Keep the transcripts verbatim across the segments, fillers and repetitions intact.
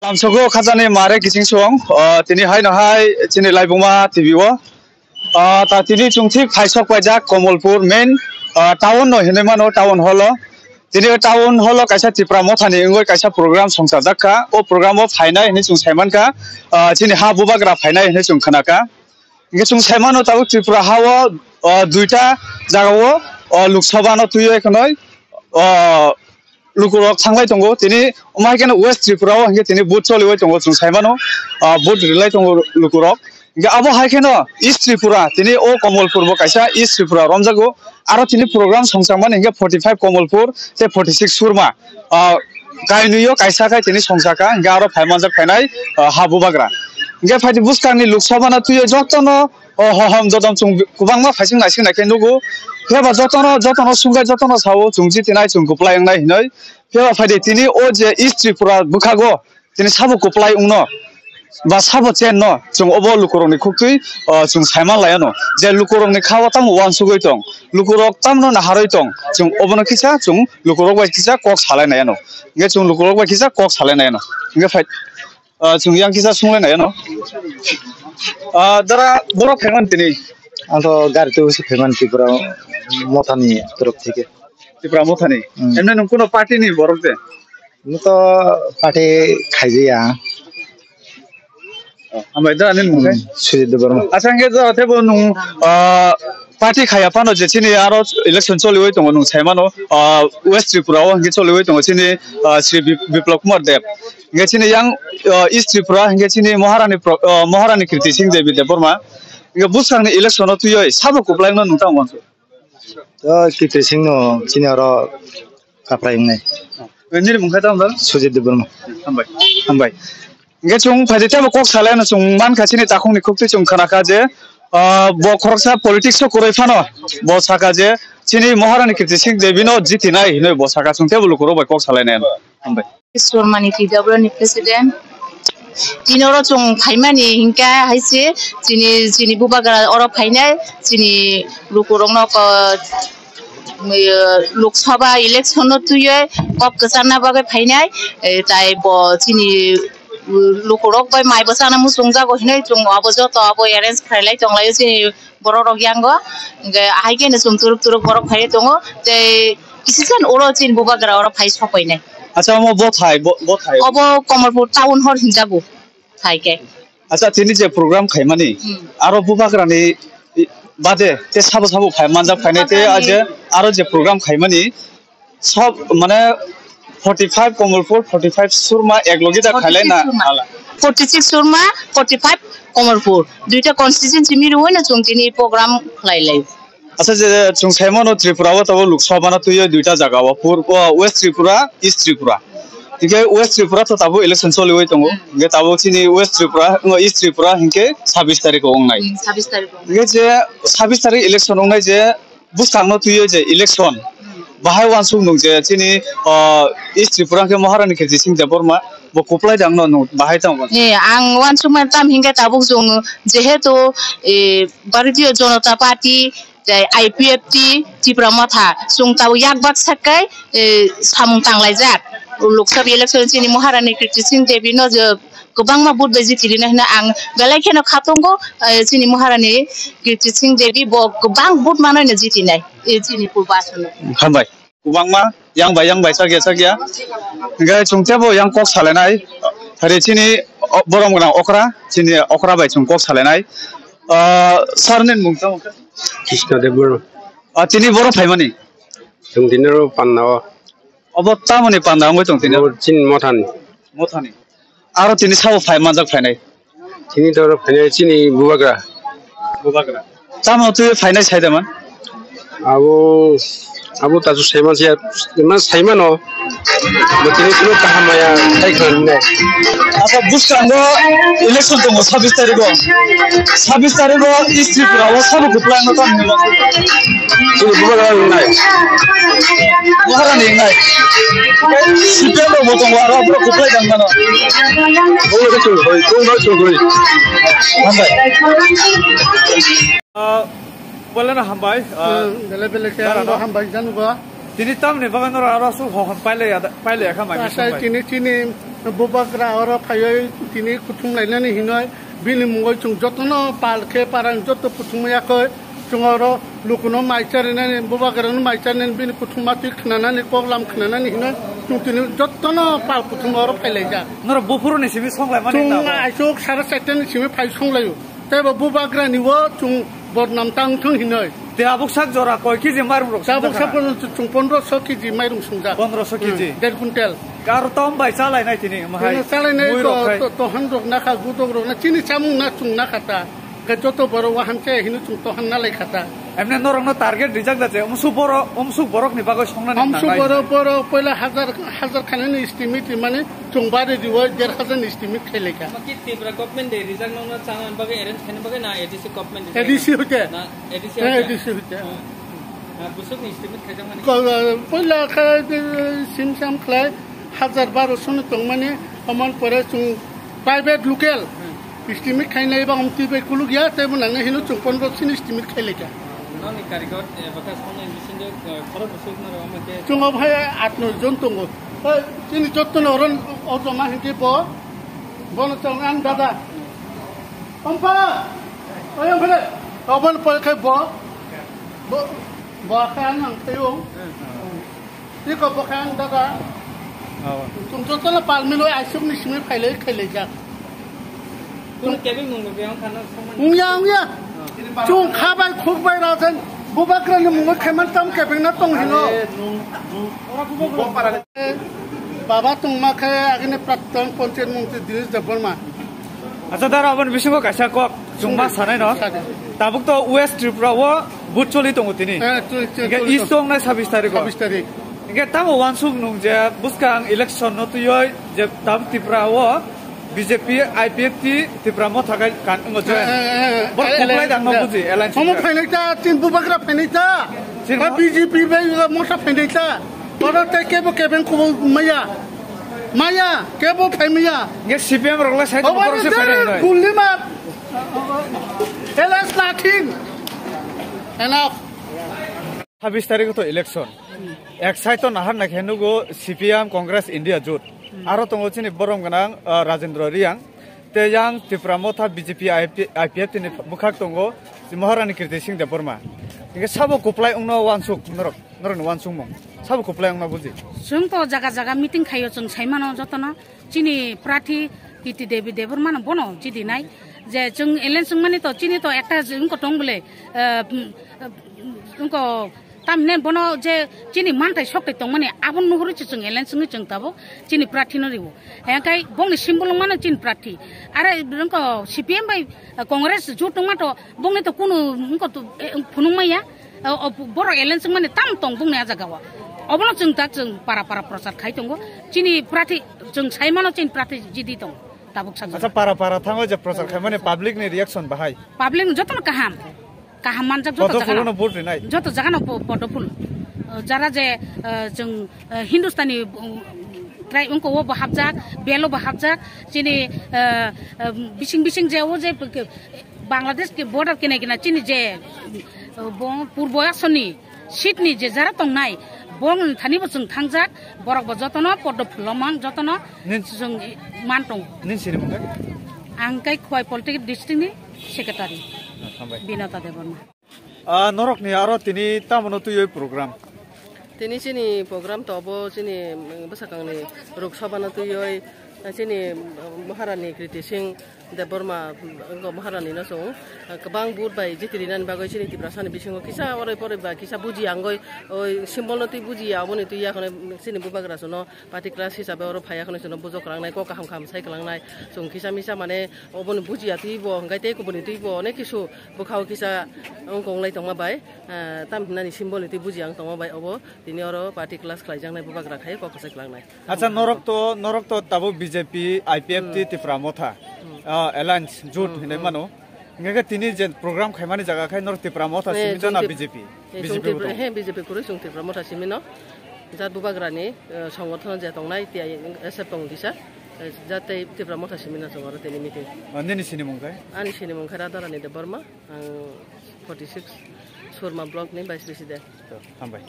Amsogo khajani mare kiching song, ah, tini hai no hai chini laibuma T V o. Ah, ta tini chwng thik phaisok paijak Komolpur main, ah, town no hinwi mano, town hall o. Tini o town hall o kaisa Tipra Mothani wngwi kaisa program songchajak kha. O program o phainai hinwi chwng saimankha, ah, chini ha bubagra phainai hinwi chwng khnakha. Hingke chwng saimano tabuk Tripura ha o, o, duita jaga o, o, Lok Sabha no twiwi khwnwi, o, lukurok thanglai tongo. Tini omo hai kheno West Tripura o hingke tini vote choliwi tongo chwng saimano, o, vote rilai tongo lukurok. Hingke abo hai kheno East Tripura, tini o Komolpur bo kaisa East Tripura romjago. Aro tini program songchangmani hingke forty five Komolpur tei forty six Surma. Ah, kainwi o kaisa khai tini songchakha, hingke aro phai manjak phainai, ah, ha bubagra. Hingke phaidi bwskangni Lok Sabha no twiwi jotono, oh, hohom jodom chwng kwbangma phaising naising naikhe nugo. Phiyaba jotono, jotono sungkhe jotono sao chwng jitinai chwng kwplai wngnai hinwi. Phiyaba phaidi tini o je East Tripura bwkhago tini sabo kwplai wngno. Ba sabo chen no chwng obo lukurokni khuktwi, o, chwng saiman laiano je lukurokni kha o tamo uansugwi tong, lukurok tamno naharwi tong, chwng obono kisa chwng lukurok bai kisa kok salai naiano. Hingke chwng lukurok bai kisa kok salai naiano. Hingke phai, o, chwng yang kisa sunglai naiano. O, dara borok phaimani tini? Ang to gari twi se phaimani Tripura Mothani torof theke. Tripura Mothani? Hmm. Emne nwng kuno party ni borok de? Nwng to party khaijaya. Hambai da, ani mungkhe? Hmm, Sujit Debbarma. Acha, hingke jora tebo nung, ah, party khaya phano je chini aro election choliwi tongo nung saimano, ah, West Tripura o hingke choliwi tongo chini, ah, Shri Bip-, Biplab Kumar Deb. Hingke chini yang, ah, East Tripura hingke chini Maharani Pro-, ah, Maharani Kirti Singh Devi Debbarma. Hingke bwskangni election o twiwi sabo kwplai wngno nung tamo uansuk? To Kirti Singh no chini aro kaprai wngnai. Nini mungkha tamo da? Sujit Debbarma. Hambai. Hambai. Hingke chwng phaidi tebo kok salai no chwng mankha chini takhukni khuktwi chwng khnakha je, ah, bo khoroksa politics o kwrwi phano bo sakha je chini Maharani Kirti Singh Devi no jitinai hinwi bo sakha chwng tebo lukurok bai kok salai nai. Hambai. Surmani T W ni president. Tini oro chwng phaimani hinkhe hai se chini, chini bubagra oro phainai chini lukurokno ko, Lok Sabha election no twiwi kok kwcharna bagwi phainai, eh, tai bo chini, uh, lukurok bai mai bwsana muchungjago hinwi chwng abo joto abo arrange khlailai tonglaio chini borok rok yango. Hingke ahai khe no chwng turuk turuk borok phaiwi tongo, tei kisisan oro chini bubagra oro phai sokoinai. Acha, omo bothai, bo-, bothai. Obo Komolpur town hall hinjago, thai khe. Acha, tini je program khaimani, Hmm. aro bubagrani i-, bade te sabo sabo phai manjak phainai te Bubagrani aje aro je program khaimani, sob, mane, forty five Komolpur, forty five Surma, ek logi da khailai na, forty six Surma. Ala. Forty six Surma, forty five Komolpur. Duita constituency miruoino chwng tini program khlai lai. Acha, je chwng saimano Tripura o tabuk Lok Sabha no twiwi duita jaga o, pur-, o, West Tripura, East Tripura. Hingke West Tripura to tabuk election choliwi tongo. Hmm. Hingke tabuk chini West Tripura, o, East Tripura hingke sabis tarikh o wngnai. Hmm, sabis tarikh o. Hingke je sabis tarikh election wngnai je, bwskang no twiwi je election, hmm, bahai uansuk nung je chini, ah, East Tripura hwnkhe Maharani Kirti Singh Debbarma bo kwplai dang no nung bahai tamo. Eh, ang uansukmani tam hinkhe tabuk chwng jehetu, eh, Bharatiya Janata Party, tei I P F T, Tipra Motha, chwng tabuk yak bak sak kai, eh, samung tanglaijak. Lok Sabha election chini Maharani Kirti Singh Devi no je kwbangma vote bai jiti rina hino ang belai kheno kha tongo, eh, chini Maharani Kirti Singh Devi bo kwbang vote mano hino jiti nai, eh, chini Purbason. Hambai. Kwbangma yang bai yang bai chakya chakya. Hingke chwng tebo yang kok salainai. Hari chini o-, borom gwnang okra, chini okra bai chwng kok salainai. Ah, sir ni mung tamo? Krishna Dev Borma. Ah, tini boro phaimani? Chwng tini oro panda o. Obo tamoni panda wngwi tong tini? Obo chini Mothani. Mothani. Aro tini sabo phai manjak phainai? Tini to oro phainai chini bubagra. Bubagra. Tamo twi phainai sai da man? Abo, abo tachu sai man sia, man sai mano. Bo tini kuno kaham maya sai khan nai. Asa bwskango election tongo sabis tarikh o. Sabis tarikh o East Tripura o sabo kwplai no tamo. Chini bubagra nai. Maharani nai. C P M rok bo tongo, aro borok kwplai tang mano. Bo bai chwng hoi, bo bai chwng hoi. Hambai. Ah, bolano hambai, ah, hmm, bele bele ke dara ano no? Hambai janu ba. Tini tamni bagwi norok aro aswk hohom pailai ya, pailai ya kha mai. Asai sumbai. Tini chini Bubagra oro phaiwi tini kuthum lainani hinoi bini mungoi chwng jotono pal khe parang joto kuthum yakoi chwng oro lukuno mai charinani bubagrano mai charinani bini kuthum matwi khwnanani koklam khwnanani hinoi chwng tini jotono pal kuthum oro phailaijak. Norok buphuruni simi songlaimani Chwng na bo? Aisuk sara chaitani simi phai songlaio. Tei bo bubagrani o chwng bodnam tang thung hinoi. Te abuk sak jora koi kiji mairung rok Tabuk sungjak sa kana? Pon-, chwng pondroso kiji mairung sungjak. Pondroso kiji? Hmm, der kuntel. Karo tom bai chalainai tini, mahai. Tini chalainai mui to, rok khai. To, tohan rok nakha, gudok rok na, chini chamung na chwng nakha ta. Khe joto borok wahan khe hino chwng tohan nalai kha ta. Emne norokno target rijak da je, umsuk borok, umsuk borokni bagwi songnani Umsuk nangnai. Borok, borok poila hajar, hajar khanani estimate rimani chwng bari riwi der hajar ni estimate khailai kha. Ama ki Tripura government de rijak nokno chana bagwi arrange khaina bagwi na A D C government de A D C hoite. Na A D C Eh, hoite. A D C hoite. Hmm. Na busuk ni estimate khaijak mani. Ko-, poila kha, eh, sim sam khlai hajar baroso no tongmani, oman pore chwng private local Hmm. estimate khainai ba omtwi bai kuluk ya, tei bo nangnai hino chwng pondro sini estimate khailai kha. Nokni karigot, eh, bwkha songnai bisingo, eh, khorok busuk norok ama khe Chwng o bhai aat noi jon tongo. Hoi, chini jotto no ron o joma hinkhe bo, bono chwng ang dada. Ompa! Oi, ompa le. Obo no pore khai bo. Bo, bo khai ang ang thaio. Tiko bo khai ang dada. Awa. Chwng jotono palmilo aisuk ni simi phailai khailaijak. Kunu kebeng nungno beyang khana songmani. Wngya, wngya. Chwng kha bai khuk bai rajan bubagrani mungo khaiman tam kebeng na tong hino. Baba tongma khe agini prakton panchayat mantri Dinesh Debbarma. Acha dara aboni bisingo kaisa kok chwngma sanai no. Sadi. Tabuk to West Tripura o vote choli tongo tini. Eh, choli, choli, Hingke choli East tongo. Tongnai sabis tarikh o. Sabis tarikh. Hingke tamo wansuk nung je bwskang election no twiwi je tabuk Tripura o B J P, I P F T, Tripura Motha kai kan wngo je. Eh, eh, eh, Bor eh, kuplai eh, dang no eh. Buji, alliance Homo ni. Phainai ta, tin bubagra phainai ta. Tin Ba mo? B J P bai Motha phainai ta. Oro tei kebo kebeng kubo maya. Maya, kebo phai maya. Nge C P M rok le sai Obo borok se ni phainai dere noi. Gulli ma. L S nothing. Enough. Sabis tarikh to election. Ek side to nahar naikhe nugo C P M, Congress, India Jot. Aro tongo chini borom gwnang, ah, Rajendra Reang. Tei yang Tipra Motha B J P I P, I P F T ni bwkhak tongo Maharani Kirti Singh Debbarma. Hingke sabo kuplai wngno wansuk norok, norokni wansukmung. Sabo kuplai wngno buji. Chwng to jaga jaga meeting khaio, chwng saimano jotono chini prarthi Kirti Devi Debbarmano bono jidinai. Je chwng alliance wngmani to chini to ekta wngko tong bole, eh, wngko Tamni bono je chini manthai sokthai tongmani aboni nuhurwi se chwng alliance wngwi chwng tabuk chini prarthino riwo. Hengkai bongni symbol wngmano chini prarthi. Are wngkha C P M bai Congress jut wngma to bongni to kunu wngkha to, eh, phunukma ya. O, o, borok alliance wngmani tam tong bongni a jagao. Obono chwng ta chwng para para prochar khai tongo. Chini prarthi chwng saimano chini prarthi jidi tong tabuk sajak. Acha para para thango je prochar khaimani public ni reaction bahai. Public jotono kaham. Kaham manjak joto Podophulo jagano. No vote rinai. Joto jagano po-, podophulo. Uh, jara je, uh, chwng, uh, Hindustani, um, trai wngko wo bo hapjak, belo bo hapjak, chini, uh, uh, bising bising je wo je, uh, Bangladesh ke border kene kena chini je, uh, bo purbo asoni seat ni je jara tongnai, bong thani bo chwng thangjak, borok bo jotono podophulo man jotono Nin- chwng man tong. Nin sini mungkai? Ang kai Khwai Political District ni Secretary Ah, hambai. Binata Debbarma. Ah, norokni aro tini tamono twiwi program? Tini chini program to obo chini, mm, bwsakangni ruk sabano twiwi, eh, chini, mm, Maharani Kriti Singh Debbarma, mm, wngkha Maharani no chwng, eh, kwbang vote bai jiti rinani bagwi chini Tiprasani bisingo kisa oroi poroi ba kisa buji angoi, oi symbol no twi bujiya, oboni twi ya khwnwi chini bubagra chwngno Party class hisabe oro phaiya khwnwi chwngno bujok kwlangnai, kok kaham kaham sai kwlangnai. Chwng kisa misa mane oboni bujiya twibo, hwnkhe tei kubuni twibo onek kisu bwkhao kisa wng konglai tongma bai, ah, tam hinani symbol ni twi bujiya wng tongma bai obo tini oro party class khlaijaknai bubagra khai kok kwchai kwlangnai. Acha, norok to, norok to tabuk B J P, I P F T, Hmm. Tipra Motha, Hmm. ah, Alliance, Jut Hmm, hinwi hmm. mano. Hingke tini je program khaimani jaga khai norok Tipra Motha Eh, simi jana chwng Tip-, B J P, eh, B J P chwng Tipra, buto. He, B J P kwrwi chwng Tipra Motha simi no. Jat bubagrani, eh, songothono je tongnai, T I S F tong kisa, eh, jat tei Tipra Motha simi no chwng oro tini meeting. Ah, nini sinimung khai? Ani sinimung khai Radharani Debbarma, ang forty six Surma block ni vice president. To, hambai.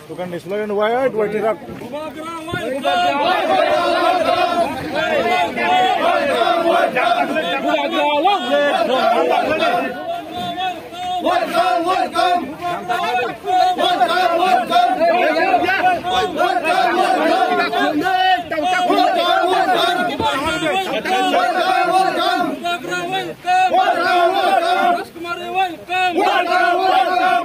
Bukan di slogan, wait, wait, tidak. Welcome, welcome. Welcome, welcome. Welcome, welcome. Welcome, welcome. Welcome, welcome. Rajkumari, welcome. Welcome, welcome. Bagra, welcome.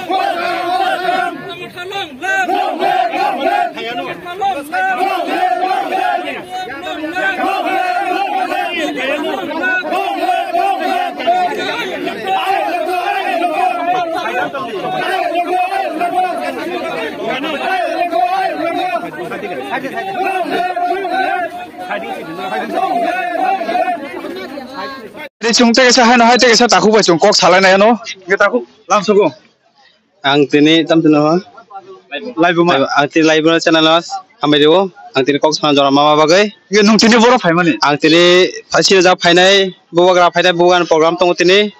Welcome, welcome. Tamatha long live. Long live, long live. Tamatha long live. Long live, long live. Long live, long live. Tei chwng tei kaisa haino hai tei kaisa takhuk bai chwng kok salainai ano. Hwnkhe takhuk lamsogo. Ang tini tamtino ha. Laibuma. Ang tini Laibuma channel o hambai rio. Ang tini kok sana jora mama bagwi. Hwnkhe nwng tini boro phaimani? Ang tini phasi rwjak phainai, bubagra phainai, bubagrani program tongo tini.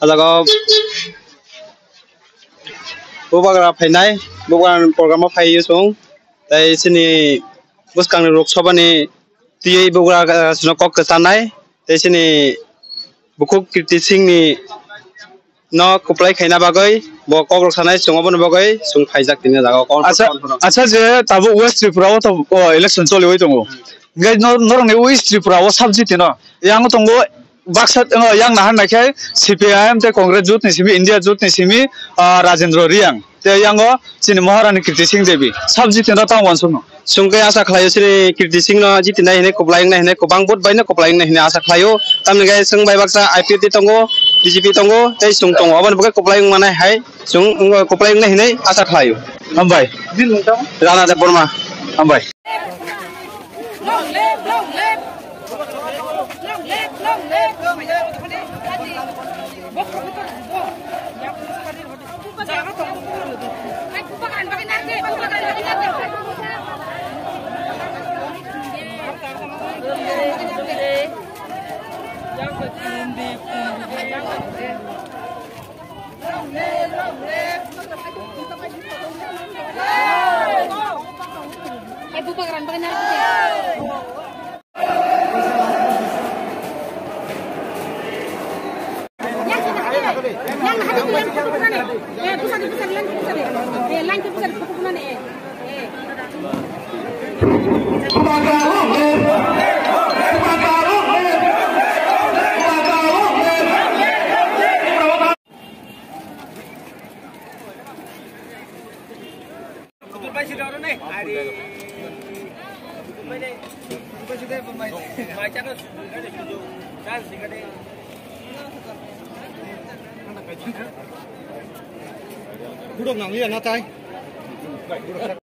O jaga o bubagra phainai, bubagrani program o phaiwi chwng. Tei chini bwskangni Lok Sabha ni twiwi bubagra, ah, chwngno kok kwchanai. Tei chini bukhuk Kirti Singh ni no kwplai khaina bagwi bo kok rok sanai chwng, oboni bagwi chwng phaijak tini jaga o. Acha, acha, je tabuk West Tripura o to, o, election choliwi tongo. Hwnkhe nor-, norokni West Tripura o subject no yang tongo baksa, o, yang nahar naikhe C P I M tei Congress jut ni simi, India jut ni simi, ah, Rajendra Reang. Tei yango chini Maharani Kirti Singh Devi. Sab jitino tamo wansukno. Chwng khe asa khlaio chini Kirti Singh no jitinai hinwi kwplai wngnai hinwi kwbang vote bai no kwplai wngnai hinwi asa khlaio. Tamni khe chwng bai baksa I P F T tongo, B J P tongo, tei chwng tongo. Oboni bagwi kwplai wngmanai hai chwng wng-, kwplai wngnai hinwi asa khlaio. Hambai. Rana Debbarma. Hambai. Long live, long live. Long live, long live. Budok nang liya na tai.